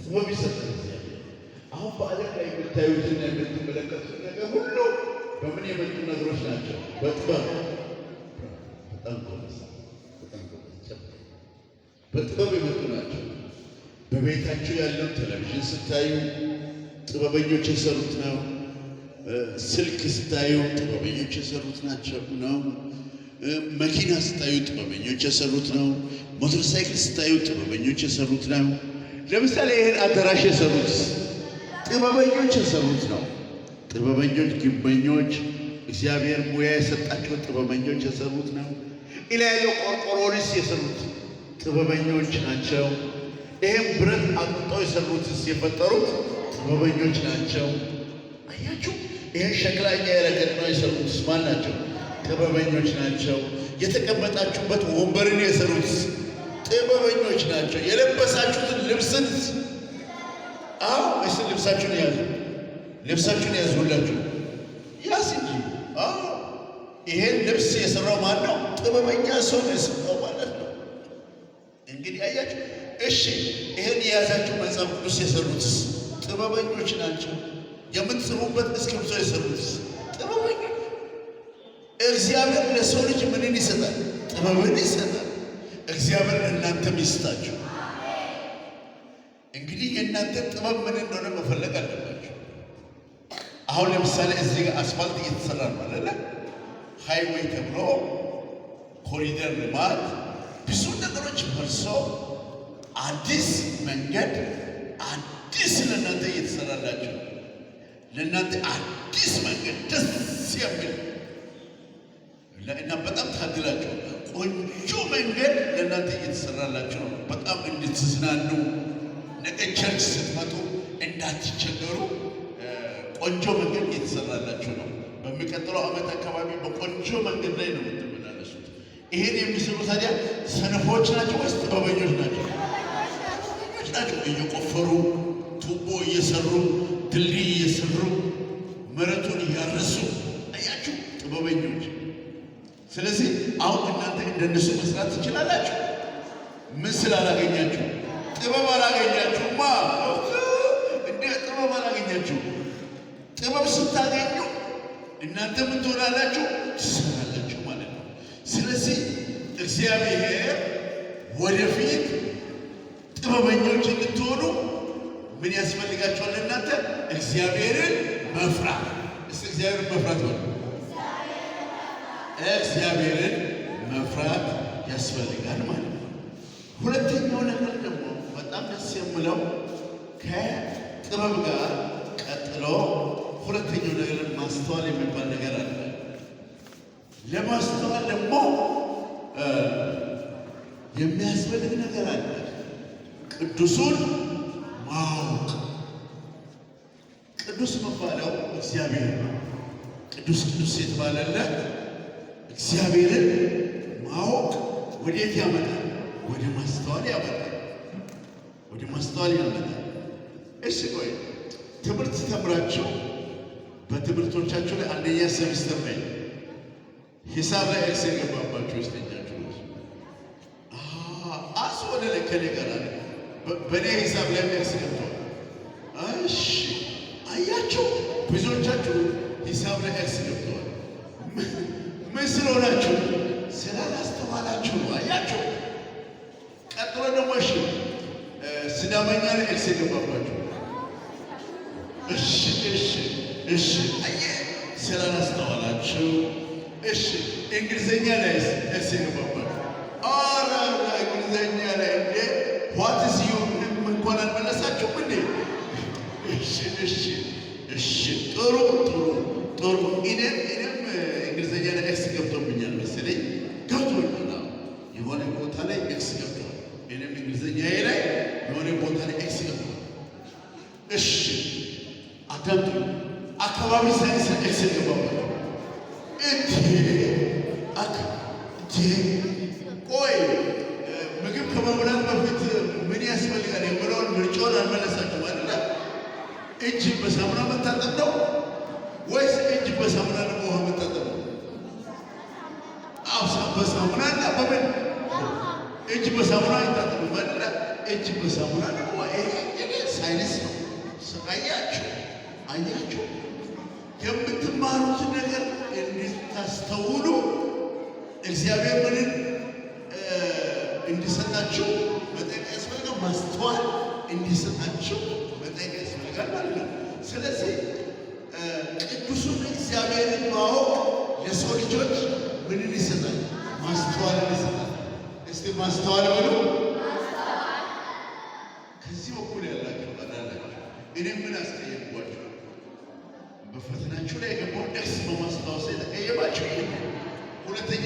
ጥበብ ይሰጣል እግዚአብሔር። አሁን በዓለም ላይ የምታዩትና የምትመለከቱት ነገር ሁሉ በምን የመጡ ነገሮች ናቸው? በጥበብ። በጣም ጎበዝ፣ በጣም ጎበዝ። በጥበብ የመጡ ናቸው። በቤታችሁ ያለው ቴሌቪዥን ስታዩ ጥበበኞች የሰሩት ነው። ስልክ ስታዩ ጥበበኞች የሰሩት ናቸው ነው። መኪና ስታዩ ጥበበኞች የሰሩት ነው። ሞተር ሳይክል ስታዩ ጥበበኞች የሰሩት ነው። ለምሳሌ ይህን አዳራሽ የሰሩት ጥበበኞች የሰሩት ነው። ጥበበኞች፣ ግንበኞች፣ እግዚአብሔር ሙያ የሰጣቸው ጥበበኞች የሰሩት ነው። እላይ ያለው ቆርቆሮንስ የሰሩት ጥበበኞች ናቸው። ይህም ብረት አቅልጠው የሰሩትስ የፈጠሩት ጥበበኞች ናቸው። አያችሁ፣ ይህን ሸክላ እኛ የረገጥነው የሰሩትስ ማን ናቸው? ጥበበኞች ናቸው። የተቀመጣችሁበት ወንበርን የሰሩት ጥበበኞች ናቸው። የለበሳችሁትን ልብስን፣ አዎ፣ እስቲ ልብሳችሁን ያዙ፣ ልብሳችሁን ያዙ፣ ሁላችሁ ያዝ እንጂ። አዎ፣ ይሄን ልብስ የሰራው ማን ነው? ጥበበኛ ሰው ነው የሰራው ማለት ነው። እንግዲህ አያችሁ። እሺ፣ ይሄን የያዛችሁ መጽሐፍ ቅዱስ የሰሩትስ ጥበበኞች ናቸው። የምትጽፉበት እስክሪብቶ የሰሩትስ ጥበበኞች። እግዚአብሔር ለሰው ልጅ ምንን ይሰጣል? ጥበብን ይሰጣል። እግዚአብሔር ለእናንተም ይስጣችሁ። እንግዲህ የእናንተ ጥበብ ምን እንደሆነ መፈለግ አለባችሁ። አሁን ለምሳሌ እዚህ ጋር አስፋልት እየተሰራ ነው አይደለ? Highway ተብሎ ኮሪደር ልማት ብዙ ነገሮች ፈርሶ አዲስ መንገድ አዲስ ለእናንተ እየተሰራላችሁ፣ ለእናንተ አዲስ መንገድ ደስ የሚል እና በጣም ታድላችሁ ቆንጆ መንገድ ለእናንተ እየተሰራላችሁ ነው። በጣም እንድትዝናኑ፣ ነገ church ስትመጡ እንዳትቸገሩ ቆንጆ መንገድ እየተሰራላችሁ ነው። በሚቀጥለው ዓመት አካባቢ በቆንጆ መንገድ ላይ ነው የምትመላለሱት። ይሄን የሚሰሩ ታዲያ ሰነፎች ናቸው ወይስ ጥበበኞች ናቸው? ጥበበኞች ናቸው። እየቆፈሩ፣ ቱቦ እየሰሩ፣ ድልድይ እየሰሩ፣ መሬቱን እያረሱ፣ አያችሁ፣ ጥበበኞች። ስለዚህ አሁን እናንተ እንደነሱ መስራት ትችላላችሁ። ምን ስላላገኛችሁ? ጥበብ አላገኛችሁማ። እንደ ጥበብ አላገኛችሁ። ጥበብ ስታገኙ እናንተ ምን ትሆናላችሁ? ትሰራላችሁ ማለት ነው። ስለዚህ እግዚአብሔር ወደፊት ጥበበኞች እንድትሆኑ ምን ያስፈልጋችኋል? እናንተ እግዚአብሔርን መፍራት። እስቲ እግዚአብሔርን መፍራት በሉ። እግዚአብሔርን መፍራት ያስፈልጋል ማለት ነው። ሁለተኛው ነገር ደግሞ በጣም ደስ የምለው ከጥበብ ጋር ቀጥሎ ሁለተኛው ነገር ማስተዋል የሚባል ነገር አለ። ለማስተዋል ደግሞ የሚያስፈልግ ነገር አለ። ቅዱሱን ማወቅ። ቅዱስ የሚባለው እግዚአብሔር ነው። ቅዱስ ቅዱስ የተባለለት እግዚአብሔርን ማወቅ ወዴት ያመጣል? ወደ ማስተዋል ያመጣል። ወደ ማስተዋል ያመጣል። እሺ ቆይ፣ ትምህርት ተምራችሁ በትምህርቶቻችሁ ላይ አንደኛ ሴሚስተር ላይ ሂሳብ ላይ X የገባባችሁ ውስጥ እጃችሁ አስ ወደ ላይ ከኔ ጋር አለ። በእኔ ሂሳብ ላይ X ገብቷል። እሺ አያችሁ፣ ብዙዎቻችሁ ሂሳብ ላይ X ገብተዋል። ምን ስለሆናችሁ? ስላላስተዋላችሁ ነው። አያችሁ። ቀጥሎ ደግሞ እሺ ሲዳመኛ ላይ X የገባባችሁ፣ እሺ፣ አየህ፣ ስላላስተዋላችሁ። እሺ እንግሊዝኛ ላይ X የገባባችሁ፣ ኧረ እንግሊዝኛ ላይ እንዴ፣ "What is your name" እንኳን አልመለሳችሁም እንዴ? እሺ፣ ጥሩ ጥሩ ጥሩ። እኔም እንግሊዝኛ ላይ X ገብቶብኛል መሰለኝ፣ ገብቶኛል። አዎ፣ የሆነ ቦታ ላይ X ገብቷል። እኔም እንግሊዝኛዬ ላይ የሆነ ቦታ ላይ X ገብቷል። እሺ አዳምጡ። አካባቢ ሳይንስ X ገባባቸው። እንዴ እንዴ፣ ቆይ፣ ምግብ ከመብላት በፊት ምን ያስፈልጋል የምለውን ምርጫውን አልመለሳችሁም አይደለ? እጅ በሳሙና መታጠብ ነው ወይስ እጅ በሳሙና ነው በውሃ መታጠብ ነው? አዎ፣ በሳሙና እና በምን? እጅ በሳሙና አይታጠብም አይደለ? እጅ በሳሙና ነው። ይሄ እንግዲህ አያችሁ፣ የምትማሩት ነገር እንድታስተውሉ እግዚአብሔር ምንን እንዲሰጣችሁ መጠየቅ ያስፈልጋል። ማስተዋል እንዲሰጣችሁ መጠየቅ ያስፈልጋል ማለት ነው። ስለዚህ ቅዱሱን እግዚአብሔርን ማወቅ ለሰው ልጆች ምንን ይሰጣል? ማስተዋልን ይሰጣል። እስቲ ማስተዋል በሉ። ከዚህ በኩል ያላችሁ ቀዳላችሁ እኔ ምን አስቀየምኳችሁ? በፈተናችሁ ላይ የገባው X በማስታወስ የተቀየማችሁ። ሁለተኛ